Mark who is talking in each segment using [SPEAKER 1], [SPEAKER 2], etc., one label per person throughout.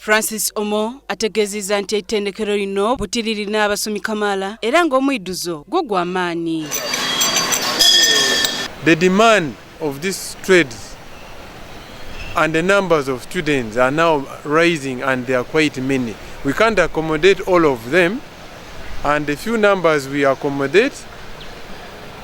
[SPEAKER 1] Francis Omo ategeezezza nti eitendekero lino buti lirina abasomi kamaala era ng'omwidhuzo gwo gwa maani.
[SPEAKER 2] The demand of these trades and the numbers of students are now rising and they are quite many. We can't accommodate all of them and the few numbers we accommodate,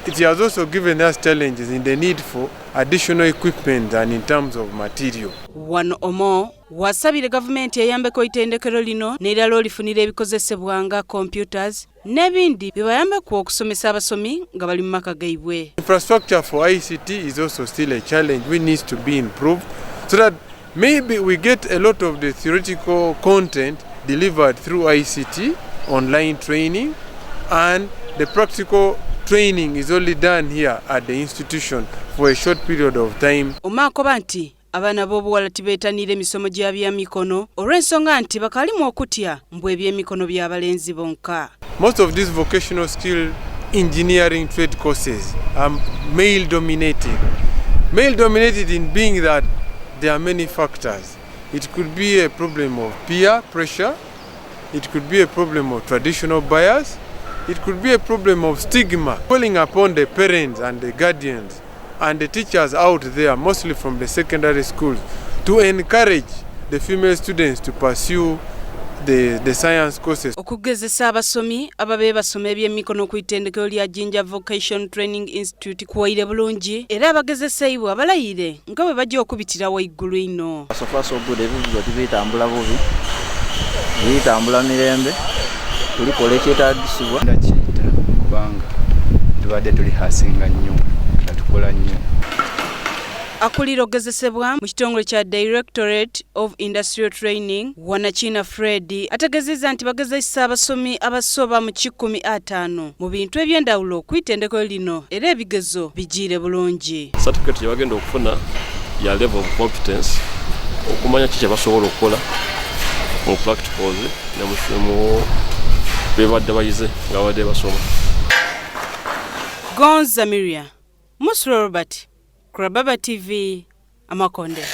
[SPEAKER 2] it has also given us challenges in the need for additional equipment and in terms of material.
[SPEAKER 1] Wano Omo wasabire gavumenti eyambeko eitendekero lino n'erala olifunira ebikozesebwa nga computers n'ebindi bibayambeku okusomesa abasomi nga bali mu maka gaibwe.
[SPEAKER 2] Infrastructure for ICT is also still a challenge which needs to be improved so that maybe we get a lot of the theoretical content delivered through ICT, online training, and the practical training is only done here at the institution for a short period of time.
[SPEAKER 1] Omo akoba nti abaana b'obuwala tibeetanira emisomo gya byamikono olw'ensonga nti bakalimu okutya mbu ebyemikono by'abalenzi bonka.
[SPEAKER 2] Most of these vocational skill engineering trade courses are male dominated. Male dominated in being that there are many factors. It could be a problem of peer pressure, it could be a problem of traditional bias, it could be a problem of stigma. Calling upon the parents and the guardians and the teachers out there, mostly from the secondary schools, to encourage the female students to pursue the science courses.
[SPEAKER 1] Okugezesa abasomi ababe basoma ebyemikono ku itendekero lya Jinja Vocation Training Institute kuwaire bulungi era abagezeseibwa abalayire nga bwe bajja okubitira waigulu ino.
[SPEAKER 3] So far so good, ebibuuzo tibitambula bubi, bitambula mirembe, tulikola ekyetaagisibwa.
[SPEAKER 4] Ndakiyita kubanga tubadde tuli hasinga nnyo nga tukola nnyo.
[SPEAKER 1] Akulira okugezesebwa mu kitongole kya Directorate of Industrial Training Wanachina Fred ategeezezza nti bagezesa abasomi abasoba mu 150 mu bintu eby'endawulo ku itendekero lino era ebigezo bigiire bulungi.
[SPEAKER 5] Certificate gye bagenda okufuna ya level of competence, okumanya ki kye basobola okukola mu practicals ne mu bye badde bayize nga babadde basoma.
[SPEAKER 1] Gonza Miria, Musro Robert, Krababa TV, Amakonde.